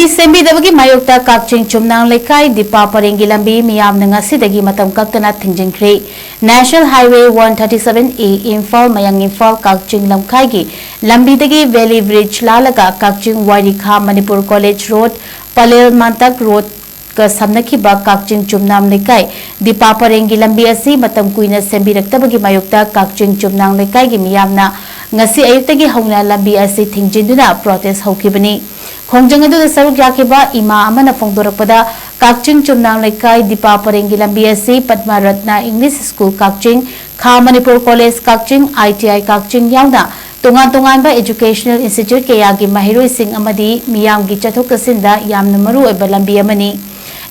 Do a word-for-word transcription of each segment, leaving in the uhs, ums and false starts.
ꯁꯦꯝꯕꯤꯗꯕꯒꯤ ꯃꯥꯌꯣꯛꯇ ꯀꯛꯆꯤꯡ ꯆꯨꯝꯅꯥꯡ ꯂꯩꯀꯥꯏ ꯗꯤꯄꯥ ꯄꯔꯦꯡꯒꯤ ꯂꯝꯕꯤ ꯃꯤꯌꯥꯝꯅ ꯉꯁꯤꯗꯒꯤ ꯃꯇꯝ ꯀꯛꯇꯅ ꯊꯤꯡꯖꯤꯟꯈ꯭ꯔꯦ꯫ National Highway one thirty seven A Imphal ꯃꯌꯥꯡ ꯏꯝꯐꯥꯜ ꯀꯛꯆꯤꯡ ꯂꯝꯈꯥꯏꯒꯤ ꯂꯝꯕꯤꯗꯒꯤ Valley Bridge ꯂꯥꯜꯂꯒ ꯀꯛꯆꯤꯡ ꯋꯥꯏꯔꯤ ꯈꯥ ꯃꯅꯤꯄꯨꯔ ꯀꯣꯂꯦꯖ ꯔꯣꯗ, ꯄꯂꯦꯜ ꯃꯥꯟꯇꯛ ꯔꯣꯗꯀ ꯁꯝꯅꯈꯤꯕ ꯀꯛꯆꯤꯡ ꯆꯨꯝꯅꯥꯝ ꯂꯩꯀꯥꯏ ꯗꯤꯄꯥ ꯄꯔꯦꯡꯒꯤ ꯂꯝꯕꯤ ꯑꯁꯤ ꯃꯇꯝ ꯀꯨꯏꯅ ꯁꯦꯝꯕꯤꯔꯛꯇꯕꯒꯤ ꯃꯥꯌꯣꯛꯇ ꯀꯛꯆꯤꯡ ꯆꯨꯝꯅꯥꯡ ꯂꯩꯀꯥꯏꯒꯤ ꯃꯤꯌꯥꯝꯅ ꯉꯁꯤ ꯑꯌꯨꯛꯇꯒꯤ ꯍꯧꯅ ꯂꯝꯕꯤ ꯑꯁꯤ ꯊꯤꯡꯖꯤꯟꯗꯨꯅ ꯄ꯭ꯔꯣꯇꯦꯁ ꯍꯧꯈꯤꯕꯅꯤ꯫ ꯈꯣꯡꯖꯪ ꯑꯗꯨꯗ ꯁꯔꯨꯛ ꯌꯥꯈꯤꯕ ꯏꯃꯥ ꯑꯃꯅ ꯐꯣꯡꯗꯣꯔꯛꯄꯗ, ꯀꯛꯆꯤꯡ ꯆꯨꯝꯅꯥꯡ ꯂꯩꯀꯥꯏ ꯗꯤꯄꯥ ꯄꯔꯦꯡꯒꯤ ꯂꯝꯕꯤ ꯑꯁꯤ ꯄꯗꯃ ꯔꯠꯅ ꯏꯪꯂꯤꯁ ꯁ꯭ꯀꯨꯜ ꯀꯛꯆꯤꯡ, ꯈꯥ Manipur college Kakching, I T I ꯀꯛꯆꯤꯡ ꯌꯥꯎꯅ ꯇꯣꯉꯥꯟ ꯇꯣꯉꯥꯟꯕ educational institute ꯀꯌꯥꯒꯤ ꯃꯍꯩꯔꯣꯏꯁꯤꯡ ꯑꯃꯗꯤ ꯃꯤꯌꯥꯝꯒꯤ ꯆꯠꯊꯣꯛ ꯆꯠꯁꯤꯟꯗ ꯌꯥꯝꯅ ꯃꯔꯨ ꯑꯣꯏꯕ ꯂꯝꯕꯤ ꯑꯃꯅꯤ꯫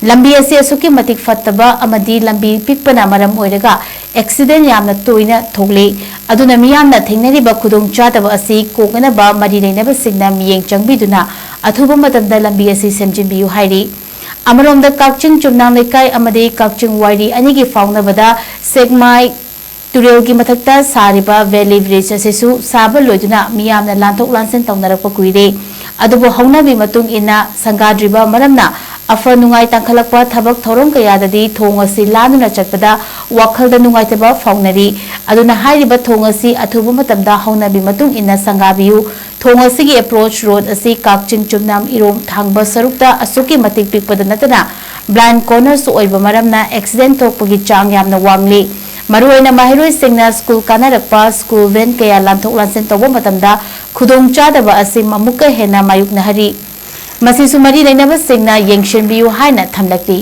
ꯂꯝꯕꯤ ꯑꯁꯤ ꯑꯁꯨꯛꯀꯤ ꯃꯇꯤꯛ ꯐꯠꯇꯕ ꯑꯃꯗꯤ ꯂꯝꯕꯤ ꯄꯤꯛꯄꯅ ꯃꯔꯝ ꯑꯣꯏꯔꯒ accident ꯌꯥꯝꯅ ꯇꯣꯏꯅ ꯊꯣꯛꯂꯤ꯫ ꯑꯗꯨꯅ ꯃꯤꯌꯥꯝꯅ ꯊꯦꯡꯅꯔꯤꯕ ꯈꯨꯗꯣꯡꯆꯥꯗꯕ ꯑꯁꯤ ꯀꯣꯛꯅꯅꯕ ꯃꯔꯤ ꯂꯩꯅꯕꯁꯤꯡꯅ ꯃꯤꯠꯌꯦꯡ ꯆꯪꯕꯤꯗꯨꯅ ꯑꯊꯨꯕ ꯃꯇꯝꯗ ꯂꯝꯕꯤ ꯑꯁꯤ ꯁꯦꯝꯖꯤꯟꯕꯤꯌꯨ ꯍꯥꯏꯔꯤ꯫ ꯑꯃꯔꯣꯝꯗ ꯀꯛꯆꯤꯡ ꯆꯨꯝꯅꯥꯡ ꯂꯩꯀꯥꯏ ꯑꯃꯗꯤ ꯀꯛꯆꯤꯡ ꯋꯥꯏꯔꯤ ꯑꯅꯤꯒꯤ ꯐꯥꯎꯅꯕꯗ ꯁꯦꯛꯃꯥꯏ ꯇꯨꯔꯦꯜꯒꯤ ꯃꯊꯛꯇ ꯁꯥꯔꯤꯕ Valley Bridge ꯑꯁꯤꯁꯨ ꯁꯥꯕ ꯂꯣꯏꯗꯨꯅ ꯃꯤꯌꯥꯝꯅ ꯂꯥꯟꯊꯣꯛ ꯂꯥꯟꯁꯤꯟ ꯇꯧꯅꯔꯛꯄ ꯀꯨꯏꯔꯦ꯫ ꯑꯗꯨꯕꯨ ꯍꯧꯅꯕꯤ ꯃꯇꯨꯡ ꯏꯟꯅ ꯁꯪꯒꯥꯗ꯭ꯔꯤꯕ ꯃꯔꯝꯅ ꯑꯐ ꯅꯨꯡꯉꯥꯏ ꯇꯥꯡꯈꯠꯂꯛꯄ ꯊꯕꯛ ꯊꯧꯔꯝ ꯀꯌꯥꯗꯗꯤ ꯊꯣꯡ ꯑꯁꯤ ꯂꯥꯟꯗꯨꯅ ꯆꯠꯄꯗ ꯋꯥꯈꯜꯗ ꯅꯨꯡꯉꯥꯏꯇꯕ ꯐꯥꯎꯅꯔꯤ꯫ ꯑꯗꯨꯅ ꯍꯥꯏꯔꯤꯕ ꯊꯣꯡ ꯑꯁꯤ ꯑꯊꯨꯕ ꯃꯇꯝꯗ ꯍꯧꯅꯕꯤ ꯃꯇꯨꯡ ꯏꯟꯅ ꯁꯪꯒꯥꯕꯤꯌꯨ꯫ ꯊꯣꯡ ꯑꯁꯤꯒꯤ approach road ꯑꯁꯤ ꯀꯛꯆꯤꯡ ꯆꯨꯝꯅꯥꯝ ꯏꯔꯣꯝ ꯊꯥꯡꯕ ꯁꯔꯨꯛꯇ ꯑꯁꯨꯛꯀꯤ ꯃꯇꯤꯛ ꯄꯤꯛꯄꯗ ꯅꯠꯇꯅ blind cornerꯁꯨ ꯑꯣꯏꯕ ꯃꯔꯝꯅ accident ꯊꯣꯛꯄꯒꯤ ꯆꯥꯡ ꯌꯥꯝꯅ ꯋꯥꯡꯂꯤ꯫ ꯃꯔꯨꯑꯣꯏꯅ ꯃꯍꯩꯔꯣꯏꯁꯤꯡꯅ ꯁ꯭ꯀꯨꯜ ꯀꯥꯅꯔꯛꯄ school van ꯀꯌꯥ ꯂꯥꯟꯊꯣꯛ ꯂꯥꯟꯁꯤꯟ ꯇꯧꯕ ꯃꯇꯝꯗ ꯈꯨꯗꯣꯡꯆꯥꯗꯕ ꯑꯁꯤ ꯑꯃꯨꯛꯀ ꯍꯦꯟꯅ ꯃꯥꯌꯣꯛꯅꯍꯜꯂꯤ꯫ ꯃꯁꯤꯁꯨ ꯃꯔꯤ ꯂꯩꯅꯕꯁꯤꯡꯅ ꯌꯦꯡꯁꯤꯟꯕꯤꯌꯨ ꯍꯥꯏꯅ ꯊꯝꯂꯛꯂꯤ꯫